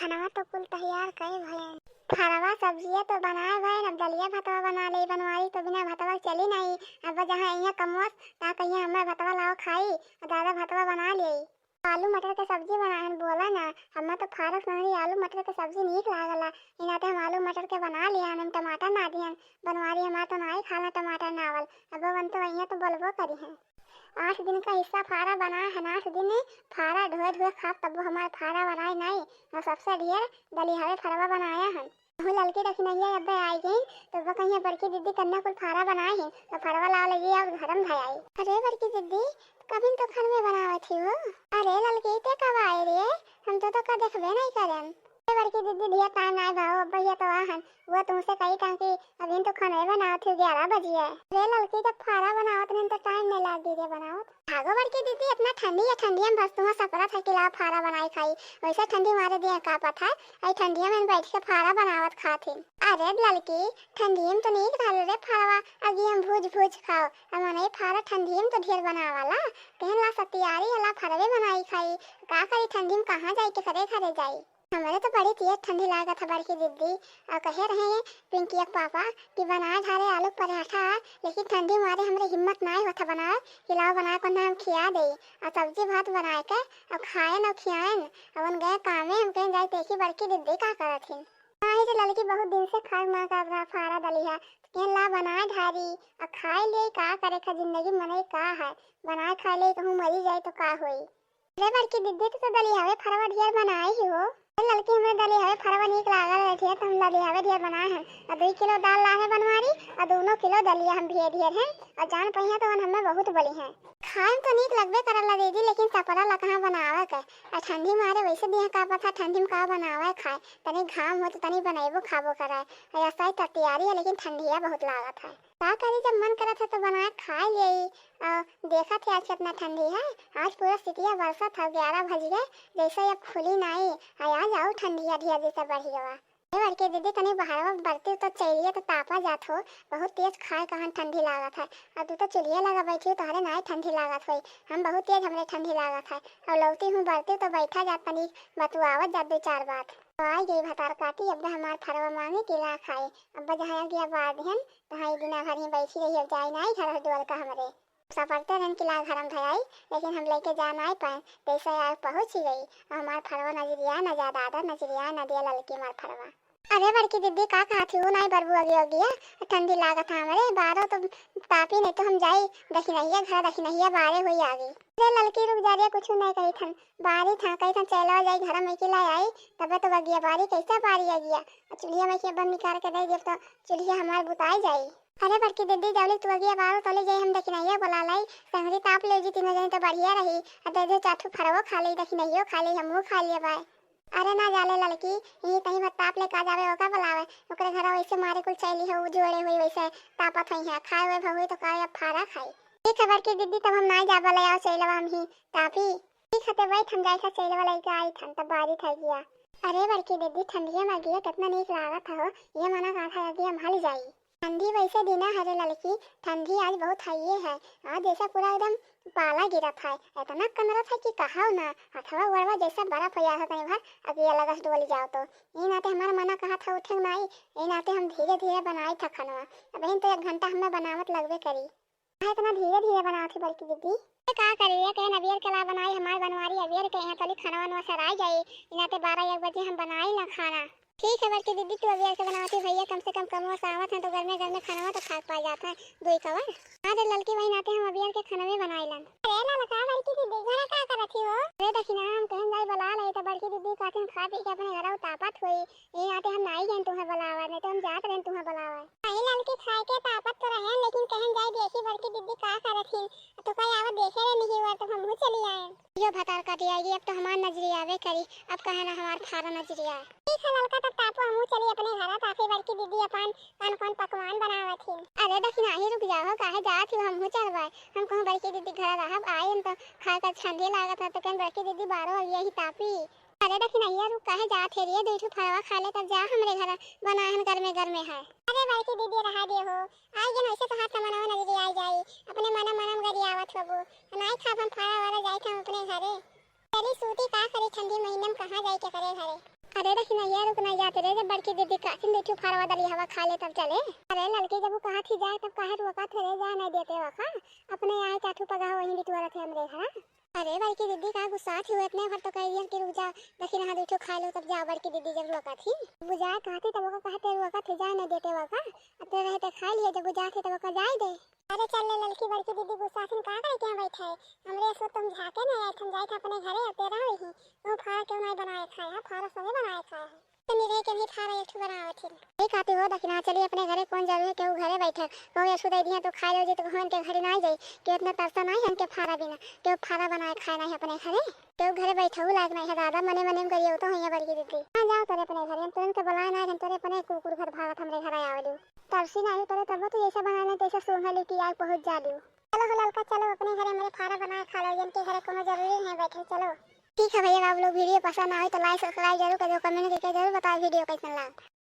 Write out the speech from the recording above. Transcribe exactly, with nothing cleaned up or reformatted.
खाना तो कुल तैयार कई भयन। फरवा सब्जिया तो बनाए भयन, अब दलिया भतवा बना ले बनवारी, तो बिना भतवा चली नहीं। अब जहाँ यहाँ कमवस, ता कहिया हमें भतवा लाओ खाई, और दादा भतवा बना ले। आलू मटर के सब्जी बनाए हन, बोला ना, हमें तो फारस नहरी आलू मटर के सब्जी नीक लागला, इनाते हम आलू मटर के बना लिया हन, हम टमाटर ना दिहन। बनवारी हमार तो नाई खाला टमाटर नावल, अब वन तो वहीं तो बोलबो करी हैं। आठ दिन का हिस्सा फारा बनाए हन, आठ दिन फारा ढोए ढोए खाब, तब हमार फारा बनाए नाई, और सबसे ढेर दलिहवे फरवा बनाया हन। हूँ ललकी दखिनहिया अब्बे आई गई, तो वो कहिया बड़की दीदी कन्या कुल फारा बनाए हैं, तो फरवा ला लगी और घरम धयाई। अरे बड़की दीदी, कबिन तो घर में बनावत ही हो? अरे ललकी, ते कब आए रे? हम तो, तो का देखबे नहीं करन। अरे बड़की दीदी, ढेर टाइम ना भाव, अब्बे ये तो आहन, वो तुमसे कही था कि अभी तो खाना बनावत ही, ग्यारह बजे है। अरे ललकी, जब फारा बनावत नहीं तो टाइम नहीं लाग दीदी बनावत। भागो बड़की दीदी, इतना ठंडी है, ठंडी में बस तुम्हें सपरा था कि लाओ फारा बनाई खाई, वैसे ठंडी मारे दिया का पता है, आई ठंडिया में बैठ के फारा बनावत खात ही। अरे ललकी, ठंडिया में तो नीक रहल रे फारवा, अगी हम भूज भूज खाओ। अब मने फारा ठंडिया में तो ढेर बनावाला, कहन ला सतियारी हला फरवे बनाई खाई। का करी ठंडी में, कहाँ जाई, केकरे घरे जाई? हमरे तो बड़ी तेज ठंडी लागत है बड़की दीदी। और कहे रहे पिंकिया के पापा कि बनाए ढारे आलू पराठा, लेकिन ठंडी मारे हमरे हिम्मत नाई होता बनाए कि लाओ बनाए को नाम खिया दे। और सब्जी भात बनाए के और खाएन और खियाएन। अब उन गए कामे, हम कहें जाए देखी बड़की दीदी का करत हिन। हाँ, ये तो ललकी बहुत दिन से खाए माँ का रहा फारा दलिया, तो कहें ला बनाए ढारी और खाए लिए, का करे का जिंदगी मने का है, बनाए खाए लिए कहूँ मरी जाए तो का होई। अरे बड़की दीदी, तू तो दलिहवे फरवा ढेर बनाए ही हो। अरे ललकी, हमरे दलिहवे फरवा नीक लागल रहे ढेर, तो हम दलिहवे ढेर बनाए हैं। और दुई किलो दाल लाए हैं बनवारी, और दोनों किलो दलिया हम ढेर ढेर हैं। और जान पहिया तो वन हमें बहुत बोली हैं। खाए में तो नीक लगबे करला दीदी, लेकिन सपरा ला कहाँ बनावे के। और ठंडी मारे वैसे दिया का पता ठंडी में का बनावे खाए। तनी घाम हो तो तनी बनैबो खाबो कराए। और ऐसा ही तो तैयारी है, लेकिन ठंडिया बहुत लागत है। का करी, जब मन करत है तो बनाए खाए लेई। आ, देखत है आज कितना ठंडी है, आज पूरा सिटिया बरसत है, ग्यारह बज गए, जैसे अब खुली नाई। आ, आ जाओ ठंडिया ढिया जैसे बढ़िया। ए बड़की दीदी, तनी बहरवा बरती तो चलिए तो तापा जात हो, बहुत तेज खाए कहन ठंडी लागत है। अब तू तो चुल्हिया लगा बैठी हो, तोहरे नाई ठंडी लागत होई, हम बहुत तेज हमरे ठंडी लागत है। और लौटी हूँ बरती तो बैठा जात, तनी बतुआवत जात दो चार बात। तो आई गई भतार काटी, अब हमार फरवा मांगे कि ला खाए। अब जहाँ गया बाद हन, तहाँ ई दिना भर ही बैठी रही, अब जाई नाई घर डोल का हमरे। सपरते रहन कि ला घरम धयाई, लेकिन हम लेके जा नाई पाए, जैसे आए पहुँच ही गई। और हमार फरवा नजरिया न जा दादा, नजरिया न दिया ललकी हमार फरवा। अरे बड़की दीदी, का कहत ही हो, नाई बरबू अगिया अगिया, ठंडी लागत है हमरे, बारो तो तापी नहीं तो हम जाई दखिनहिया घर, दखिनहिया बारे हुई आगे। अरे ललकी रुक जा रे, कुछ नहीं कही थन, बारी था कही थन चलो जाई घर में कि ला आई, तबे तो अगिया बारी कैसे बारी अगिया, चूल्हिया में के बम निकाल के दे देब तो चूल्हिया हमार बुताई जाई। अरे बड़की दीदी, जौले तू अगिया बारो तौले जाई, हम दखिनहिया बोला लाई, संगरी ताप ले जी तीनों जने तो बढ़िया रही। आ दे दे चार ठो फरवो खा ले, दखिनहियो खा ले, हमहू खा लिए बाय। अरे ना जाले ललकी, यही तहीं भर ताप ले का जावे, ओका बोलावे, ओकरे घरा वैसे मारे कुल चैली हो, उ जोड़े हुई वैसे तापत हुई है, खाए हुए भहुई तो का अब फारा खाई। ठीक है बड़की दीदी, तब हम ना जाबा ले आओ चैलवा हम ही तापी। ठीक है, ते बैठ, हम जाए था चैलवा लेके आई थन, तब बारी था गया। अरे बड़की दीदी, ठंडिया में गिया कितना नीक लागत हो, ये मना कहा था कि हम हल जाई। ठंडी वैसे दिना हरे ललकी, ठंडी आज बहुत हाइये है। आज जैसा पूरा एकदम पाला गिरत है, इतना कनरत है कि कहाओ ना, हथवा गोड़वा जैसा बर्फ हो जात है तनी भर, अब ये लगस डोल जाओ तो। ये नाते हमारा मना कहा था उठे नाई, ये नाते हम धीरे धीरे बनाई था खानवा। अब इन तो एक घंटा हमें बनावत लगबे करी। काहे इतना धीरे धीरे बनावत है बड़की दीदी? ये का करी, ये कहन अबियर के ला बनाई, हमार बनवारी अबियर के यहाँ तली खानवा नवा सराय जाई, ये नाते बारह एक बजे हम बनाई ना खाना। ठीक है बड़की दीदी, तू अबियर के बनावती भैया, कम से कम कमवा से आवत है तो गर्मे गर्मे खानवा तो खा पा जात है दुई कवर। हाँ रे ललकी, वही नाते हम अबियर के खानवे बनाई लन। अरे ललका, बड़की दीदी घरा का करत ही हो? अरे दखिना, हम कहन जाई बला लाई तो बड़की दीदी कहती हम खा पी के अपने घरा उतापत होई, ये नाते हम नाई गए तुम्हें बुलावा, नहीं तो हम जात रहे तुम्हें बुलावा। नहीं ललकी, खाए के तापत तो रहे, लेकिन कहन जाई देखी बड़की दीदी का करत ही, तो कहीं आवत देखे रहे नहीं हुआ तो हम चली आए। यो भतार काटी आएगी, अब तो हमार नजरी आवे करी, अब कहे ना हमार फारा नजरी आए। ठीक है ललका, तब तापो हमहू चली अपने घरा, ताकि बड़की दीदी अपन कौन कौन पकवान बनावत ही। अरे दखिना ही रुक जाओ, काहे जात ही, हमहू चलबे। हम कहूँ बड़की दीदी घर रहब, आई हम तो खाए का ठंडी लागत है, तो कहन बड़की दीदी बारह बजे ही तापी। अरे दखिनहिया रुक, काहे जात है रे, दुई ठो फलवा खा ले, तब जा हमरे घर बनाए हन गर्मे गर्मे है। अरे बड़की दीदी रहा दे हो, आई गन वैसे तो हाथ मनवा नजरी आई जाई, अपने मना मनम गरियावत होबू, नाई खाब हम फारा वारा जाई हम अपने घरे। चली सूती का करी, ठंडी महीने में कहाँ जाई के करे घरे। अरे दखिनहिया, रुक नाहीं जाते रे, जब बड़की दीदी कहथिन दुइ ठू फरवा दलिहवा खाइ ले तब चले। अरे ललकी, जब उ कहत ही जाए तब काहे रोकत है रे, जाए नाहीं देते वखा। अपने आए चार ठू पगहा वहीं बिटोरत है हमरे घरा। अरे बड़की दीदी का गुस्सात ही, एतने भर तो कहि दिहन कि रुक जा, दखिनहा दुइ ठू खाइ लो तब जाओ। बड़की दीदी जब रोकत ही, बुझाए कहती तब ओका कहते रोकत ही, जाए नाहीं देते वखा। अब ते रहे ते खाइ लिहे, जब बुझात ही तब ओका जाए दे। अरे चल ले ललकी, बड़की दीदी गुस्साथिन, का करे के यहाँ बैठा है? हमरे असो तुम झाके नहीं आए, हम जाए थे अपने घरे, अब ते रहो ही। तू फारा क्यों नहीं बनाए खाए, हाँ, फारा सभी बनाए खाए है। तनी रहे के नहीं फारा एक ठो बनावत ही। नहीं खाती हो दखिनहा, चली अपने घरे, कौन जरूरी है केहू घरे बैठे, कहूँ असो दे दिया तो खाए लो जी, तो कहूँ इनके घरे ना जाई, कि इतना तरसा नहीं है इनके फारा बिना, केहू फारा बनाए खाए नहीं अपने घरे, केहू घरे बैठहू लायक नहीं है दादा, मने मने में गरियो तो हुई है बड़की दीदी। हाँ जाओ तोरे अपने घरे, हम तो इनके बुलाए ना, हम तोरे अपने कुकुर घर भागत हमरे घर आवे दू। तरसी नाही तोरे तब तो जैसा बनाना तैसा सूंघा ली कि आग पहुँच जा लियो। चलो हो ललका, चलो अपने घरे हमरे फारा बनाए खा लो, इनके घरे कोनो जरूरी नहीं बैठे, चलो। ठीक है भैया, आप लोग वीडियो पसंद आए तो like subscribe जरूर कर दो, comment करके जरूर बताओ वीडियो कैसन लगा।